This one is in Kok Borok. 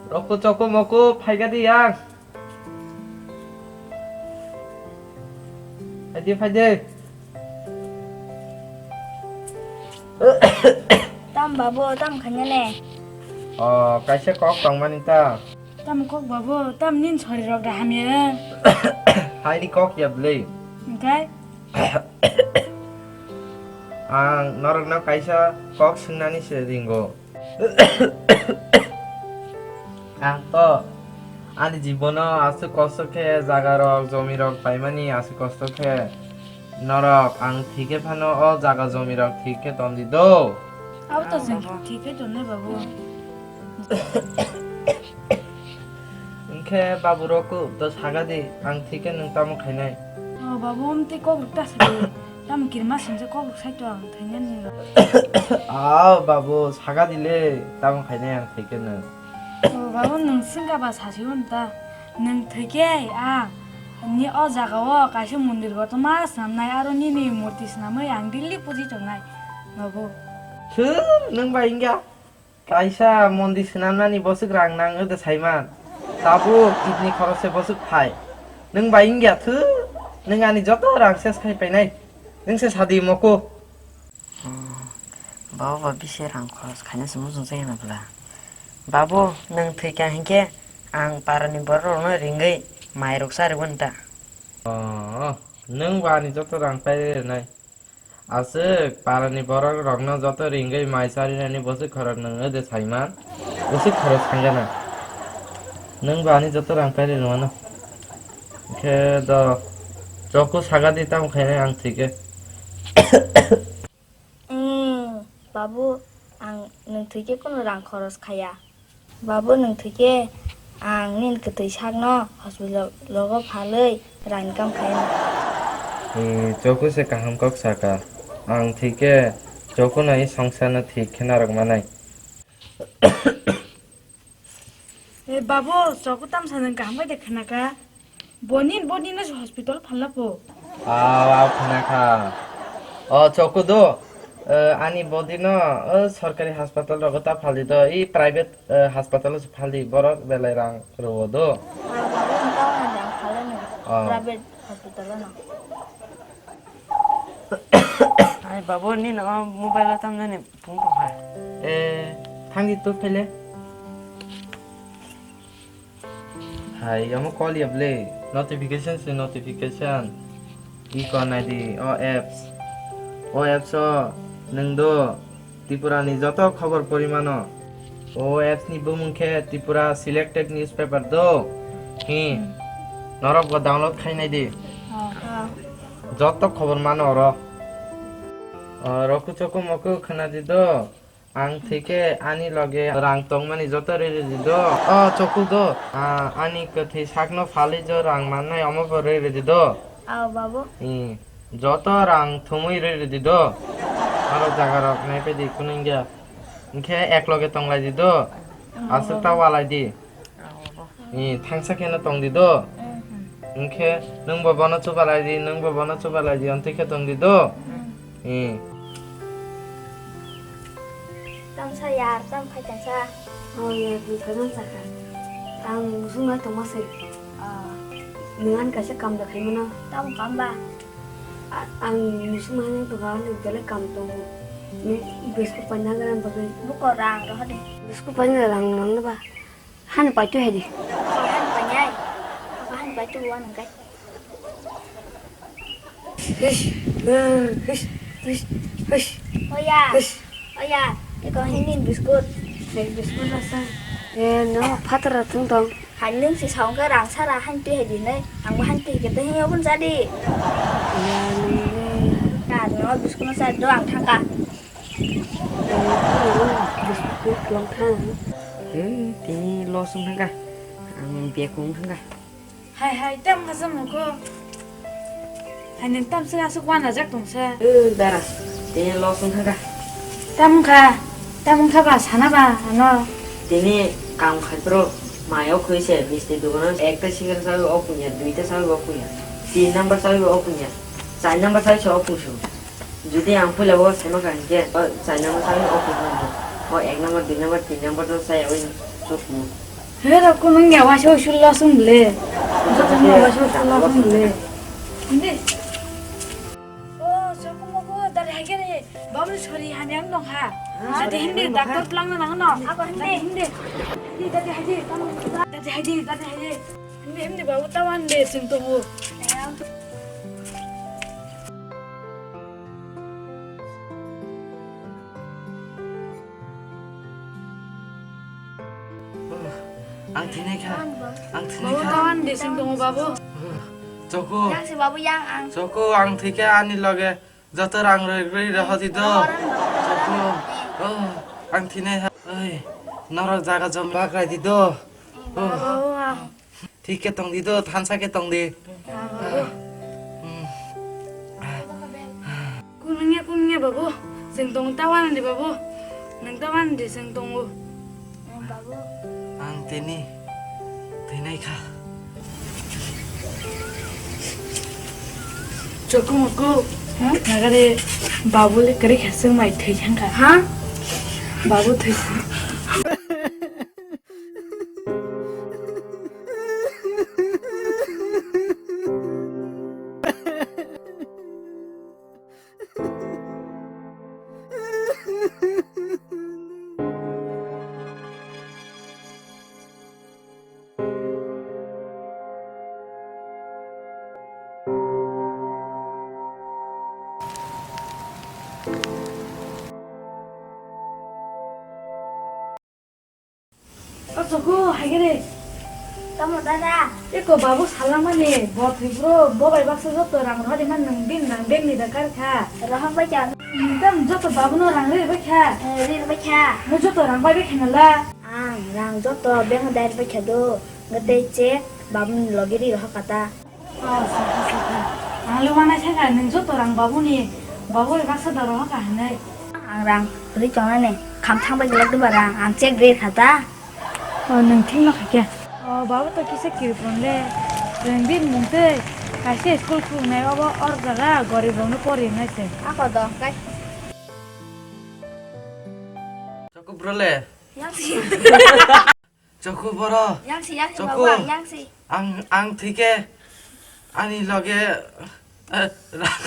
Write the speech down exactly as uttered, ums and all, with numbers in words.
Rokku chokku mokku phaikha di yang. Phaidi, phaidi. Tam babu, tam khainane. O, kaisa kok tongmani ta. Tam kok babu, tam nin sori rok da hamya. Haini kok ya bwlwi. Engkai? Ang norokno kaisa kok swngnani se ringo. Ang to ani jibono aswk kosto khe jaga rok, jomi rok paimani aswk kosto khe norok ang thike phano o jaga jomi rok thik khe tondi do. Abo to chwng thik khe tonne babu. Hinkhe babu rok to sagadi ang thike nwng tamo khainai. O babu, amtwi kok rok ta sadi. Tamo kirma singsa kok rok saito ang thainani. Aw babu, sagadi le tamo khainai ang thike nwng. O babu, nwng singka ba sasi unta. Nwng thike ang ni o jaga o kaisa mondir kotorma swnamnai aro nini murti swnamwi ang daily puji tongnai babu. Thwr, nwng ba wngya. Kaisa mondi swnamnani bwswk rang nang wngde saiman. Tabuk idni khorokse bwswk phai. Nwng bai wngya thw, nwng ani joto rang ses khai painai. Nwng se sadi moko. Hmm, babu ba bisi rang khoros khaina se muchung chaya na bwla. Babu, nwng thwikha hinkhe ang parani borok rokno ringwi mai rok charwgwni ta. Oh, nwng ba ani joto rang pairwi rwnai. Aswk, parani borok rokno joto ringwi mai charinani bwswk khorok nwng wngde saiman? Bwswk khorok sangana? Nwng ba ani joto rang pairwi rwmano. Khe do, chokku sagadi tamo khainai ang thwikhe. Hmm, babu, ang nwng thwikhe kunu rang khoros khaya. Babu, nwng thwikhe ang nini kwtwi sakno hospital logo phalwi rang income khaina. Eh, chokku se kaham kok saka. Ang thwikhe chokku no i songsarno thik khe narwk manai. Eh, babu, chokku tamsa nwng kaham bai de khnaka. Boni, boni no hospital phalna po. Aw, aw, khna kha. O, chokku do. Eh, ani body no, eh, sorkari hospital rogo ta phaldi do. I private, eh, hospital o se phaldi. Borok belai rang rwo do. Ah, babu, nwng tamo na jang phalano. Oh. Private hospital o no. Ai, babu, nini o mobile o tamjani phone tong hai. Eh, thangdi to phele. Hai, omo call ya bwle? Notification se notification. I ko nai di, o apps. O apps o nwng do Tripura ni joto khobor pori mano. O apps ni bumung khe Tripura Selected Newspaper do. Hi. Hmm. Norok bo download khai nai di. Oh. Joto khobor mano oro. O, roku choku moku khna di do. Ang thwikhe ani loge rang tongmani joto riri di do. O, chokuk do. Ah, ani kwthwi sakno phalwi jo rang mannai omo bo riri di do. Aw, babu. Hmm. Joto rang thumwi riri di do. Aro jaga rok naipai di kunungya. Hinkhe ek loge tonglai di do. Hmm. Aswk ta walai di. Ni thangsa kheno tong di do. Hinkhe nwng bo bono chubalai di, nwng bo bono chubalai di, ontwi khe tong di do. Ni. Tamsa yar, tam khai tamsa. Oh, yar, ni thai mang saka. Ang musung nai tongma se. Ah. Nwng ani kaisa kam da khai mano. Tam kam ba? A-, ang musung nai tongka, ani belai kam tongo. Ni biskut paina gana bagwi. Buko rang rohor de. Biskut paina rang nang ba. Han pai tu hedi. Ako han pai nyai. Ako han pai tu wan kai. Hish, hish, hish, hish. Oya. Hish. Oya. Eko hinin biskut. Hei biskut rasa. Eh, no, phatar rasa tong. Haling si saung ke rang sara han tu hedi nai. Ang han tu hedi nai. Abun jadi. Ya, nunggu. Ya, no biskut rasa doang thangka. Biskut long thang. Eh, tini loss wng thangka. Ang bag wng thangka. Hai, hai, tam kha samung ko. Hai, nang tam sing asuk wana jak tong sa. Eh, dara. Tini loss wng thangka. Tam kha, tam kha ba sana ba, ano. Tini kam khai pro, mayo khui se, misti dugano, ekta sigar sawi o punya, duita sawi o punya, tin number sawi o punya, char number sawi se o pusu. Jodi ang puila bo saima kha hinkhe, o char number sawi o punya. O ek number, dui number, tin number no sai oi chukmu. He rok kunung ya waisa usul la sung le. Joto no waisa usul la sung le. Inde. O, sokumoku dari hage re. Babu sori hani ang nong ha. Jadi hindi doctor pelang na nang no. Ako hindi. Hindi. Hindi dari hage. Dari hage, dari hage. Hindi, hindi babu tawan de sing tongo. Ang thwinai kha. Ang thwinai kha. Babu tawan de sing tongo babu. Choko. Yang si babu yang ang. Choko, ang thwi kha ani loge joto rang rwi rwi rohor di do. Choko. Oh, ang thwinai ha. Oi, norok jaga jomi bagrai di do. Oh. Babu ang. Thik khe tong di do, thansa khe tong di. Kunungya, kunungya babu, chwng tong tawan di babu, nwng tawan di chwng tongo. Babu. Ang tini thwinai kha. Choko moko, ha? Nagari babu le kari kha chwng mai thwi thang kha. Ha? Babu thwi. O Choko, hai khe de. Tamo dada. Eko babu salamani, bo thwibro, bo bai baksa joto rang rohor di man nwng bin nang bag ni da kar kha. Rohor bai kha. Nwng tam joto babu no rang ri bai kha. Eh, ri bai kha. Nwng joto rang bai bai kha na la. Ang rang joto bag ni da ri bai kha do. Ngatei che babu ni logi ri rohor kata. Oh, sakha, sakha. Ang le uanai sakha, nwng joto rang babuni, babu bai baksa da rohor kha hinwi. Ang rang ri tongnani, kham thang bai glak diba rang, ang check ri kha ta. Oh, nwng thik no kha khe. Oh, babu to kisa kiripon le. Rengbi nwng tei kaisa school khulungnai obo or jaga gorib rokno pori wngnai se. Ako do, kai. Choko bro le. Yang si. Choko boro. Yang si, yang si, Choko. Babu, yang si. Ang, ang thike ani loge, eh, ra-,